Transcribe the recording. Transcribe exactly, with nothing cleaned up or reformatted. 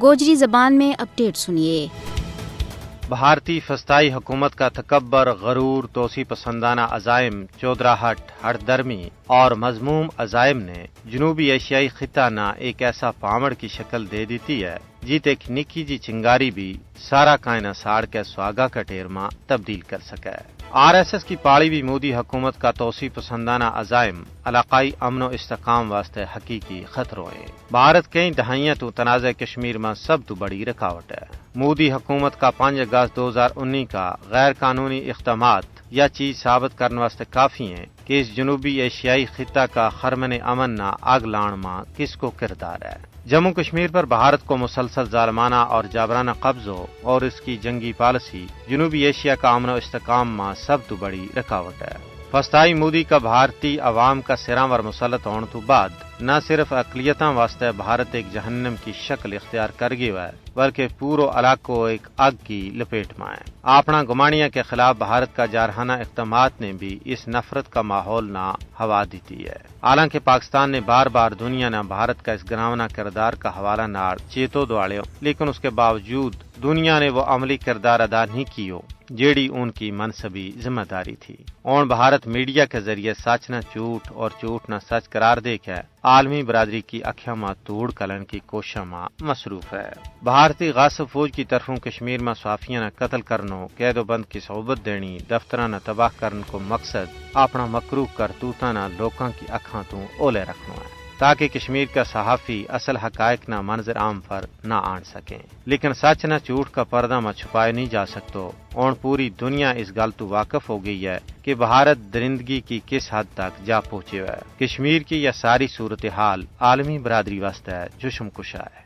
گوجری زبان میں اپڈیٹ سنیے۔ بھارتی فستائی حکومت کا تکبر، غرور، توسیع پسندانہ عزائم، چودراہٹ، ہٹ درمی اور مذموم عزائم نے جنوبی ایشیائی خطہ نا ایک ایسا پامڑ کی شکل دے دیتی ہے، جی تے ایک نکی جی چنگاری بھی سارا کائنا ساڑ کے سواگا کا ٹیر ما تبدیل کر سکے۔ آر ایس ایس کی پاڑی بھی مودی حکومت کا توسیع پسندانہ عزائم علاقائی امن و استحکام واسطے حقیقی خطرو ہیں۔ بھارت کئی دہائیاں تو تنازع کشمیر ما سب تو بڑی رکاوٹ ہے۔ مودی حکومت کا پانچ اگست دو ہزار انی کا غیر قانونی اقدامات یا چیز ثابت کرنے واسطے کافی ہیں کہ اس جنوبی ایشیائی خطہ کا خرمن امن نا آگ لان ما کس کو کردار ہے۔ جموں کشمیر پر بھارت کو مسلسل ظالمانہ اور جابرانہ قبضو اور اس کی جنگی پالیسی جنوبی ایشیا کا امن و استحکام ما سب تو بڑی رکاوٹ ہے۔ فستائی مودی کا بھارتی عوام کا سراں ور مسلط ہون تو بعد نہ صرف اقلیتاں واسطے بھارت ایک جہنم کی شکل اختیار کر گیو ہے، بلکہ پورو علاقو ایک اگ کی لپیٹ ما ہے۔ آپنا گمانیاں کے خلاف بھارت کا جارحانہ اقدامات نے بھی اس نفرت کا ماحول نا ہوا دیتی ہے۔ حالانکہ پاکستان نے بار بار دنیا نا بھارت کا اس گراونا کردار کا حوالہ ناڑ چیتو دواڑیو، لیکن اس کے باوجود دنیا نے وہ عملی کردار ادا نہیں کیو جیڑی ان کی منصبی ذمہ داری تھی۔ ہن بھارت میڈیا کے ذریعے سچ نا جھوٹ اور جھوٹ نا سچ قرار دے کے عالمی برادری کی اکھیاں ما توڑ کلن کی کوششاں ما مصروف ہے۔ بھارتی غاصب فوج کی طرفوں کشمیر ما صحافیاں نا قتل کرنو، قید و بند کی صحبت دینی، دفتراں نا تباہ کرن کو مقصد اپنا مکروہ کرتوتاں نا لوکاں کی اکھاں تو اولے رکھنو ہے، تاکہ کشمیر کا صحافی اصل حقائق نا منظر عام پر نہ آن سکیں۔ لیکن سچ نا جھوٹ کا پردہ ما چھپائے نہیں جا سکتو۔ ہن پوری دنیا اس گل تو واقف ہو گئی ہے کہ بھارت درندگی کی کس حد تک جا پہنچیو ہے۔ کشمیر کی یا ساری صورتحال عالمی برادری واسطے جشم کشا ہے۔